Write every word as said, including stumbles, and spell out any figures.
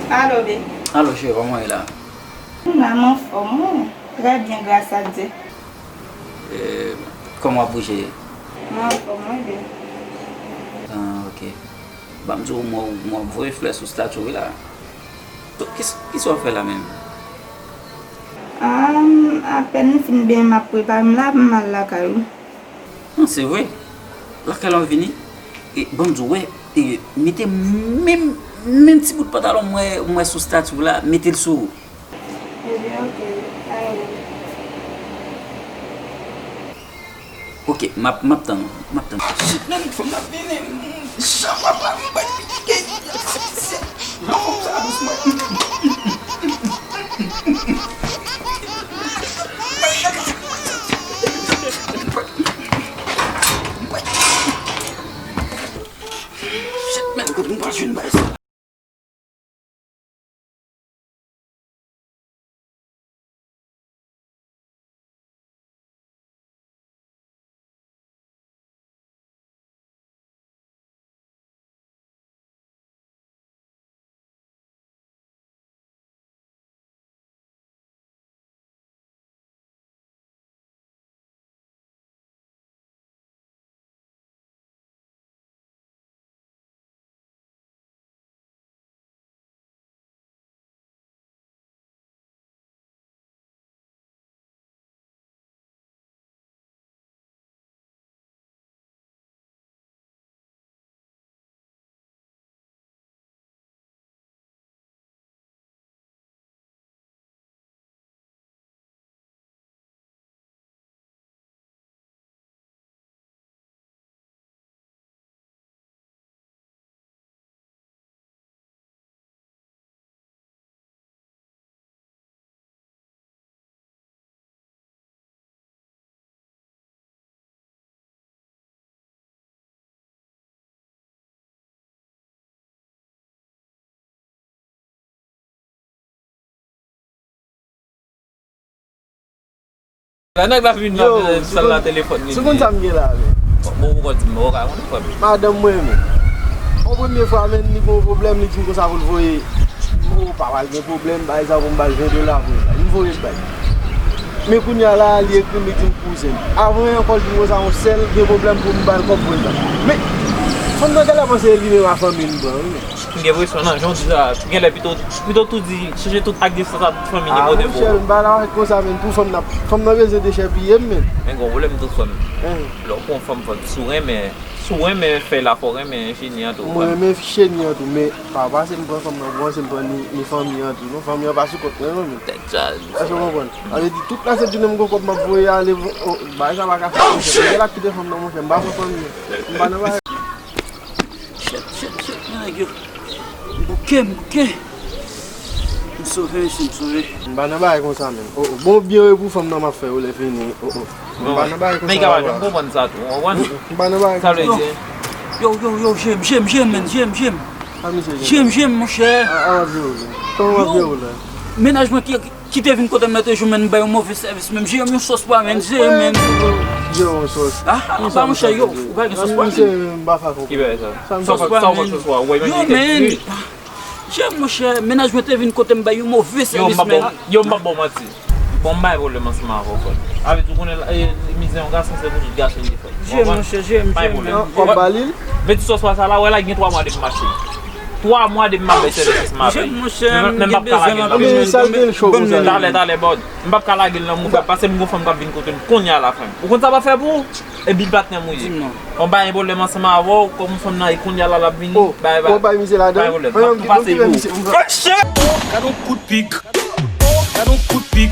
Alo, babe. Alo, cheri, kòman w ye la? M la, m anfòm, wi. Trè byen, gras a Dye. Eh, kòman w ap bouje? M anfòm, wi, babe. Ah, ok. Ban m di w, mwen, mwen voye flè sou stati w la. Ki, kisa w ap fè la menm? Ah, apèn m fin benyen, m ap prepare m la pou m al lakay ou. Non, se vre. Lakay la w vini. E, ban m di w, wè, e, mete menm, menm ti bout pantalon mwen, mwen sou stati w la, mete l sou ou. Ebyen, ok, ale. Ok, m ap, m ap tann ou, m ap tann ou. Shit, man, fanm nan vini. Jan papa m bay pike. Jan fanm sa dous, man. Shit, man, kote m pral jwenn bagay sa? Lè nèg la vin nan sal la, telefòn li. Sou konn sa m gen la, men. Bon, ou konn di m, ou ka konn fè m. Madanm mwen, men. Yon premye fwa, men, li gen yon pwoblèm, li di m konsa pou l voye. Ou pa pral gen pwoblèm, bay sa pou m ba l ven dola pou l. M voye l bay. Men kounye a la, li ekri m, li di m kouzen. Avan ankò, l di m konsa, yon sèl gen pwoblèm pou m ba l kòb voye bay. Men, fanm nan genlè panse e li menm a fanmi m pran, wi. M gen enpresyon nan jan w di sa, genlè pito, pito tou di, chanje tout ak distans a tout fanmi li pote pou ou. Ah, monchè, m pa nan afè konsa, men pou fanm nan, fanm nan bezwen dechèpiye m, men. Men gen yon pwoblèm tou, frè m. Lè w pran yon fanm, fò, si w renmen, si w renmen fè l la, fò w renmen cheni an tou, frè m. Mwen renmen cheni an tou, men pa pase m pran fanm nan, pou panse m pran ni, ni fanmi an tou, non, fanmi an pa sou kont mwen, non, men. Tèt chaje. Èske w konprann? Sa vle di, tout la sèt jounen m gon kòb m ap voye ale, o, bagay sa pa ka fèt, monchè. Mwen la kite fanm nan, monchè, m pa pran fanmi an. M pa nan bagay. Shit, shit, shit, men nèg yo. M bouke, m bouke. M sove, mesye, m sove. M pa nan bagay konsa, menm. O, o, bon, byen, e pou fanm nan m ap fè yo lè fini. O, o. M pa nan bagay konsa. Men, kapab, m konprann sa tou, w konprann? M pa nan bagay konsa. Sa vle di. Yo, yo, yo, jere m, jere m, jere m, men, jere m, jere m. Sa misye gen? Jere m, jere m, monchè. A, a, ap jere w la. Kòman w ap jere w la? Mennaj mwen ki ki te vin kote m nan te jwenn mwen bay yon move sèvis, menm jere m yon sòs pwa, menm jere m, menm. Jere yon sòs. Ah, ah, ba monchè, yo, ou pa gen sòs pwa, menm. Misye, m pa fè konprann. Ki bagay sa? Sòs pwa, menm. Yo, menm. Jere m, monchè, mennaj mwen te vin kote m bay yon move sèvis, menm. Yo, m p ap ba w manti. Bon, m bay pwoblèm ansanm avè w, frè. Avè di w konnen, e, mizè yon gason se pou tout gason li fè. Jere m, monchè, jere m, jere m, menm. W ap ba li l? Mete sòs pwa sa la, wè la gen twa mwa depi m achte. Twa mwa depi m ap bay sèvis ansanm avè l. Monchè, monchè, m gen bezwen l anpil, men. Talè, talè, bòd. M p ap ka lage l nan move, paske m gon fanm k ap vin kote m kounye a la, frè m. Ou konn sa m ap fè pou ou? Epi patnè m ou ye. Di m non. Ou pa gen pwoblèm ansanm avè w, kòm fanm nan e kounye a la l ap vini. Bay, bay. Ou bay misye ladan? Bay pwoblèm. M ap tou pase pou ou. Gade yon kout pik. Gade yon kout pik.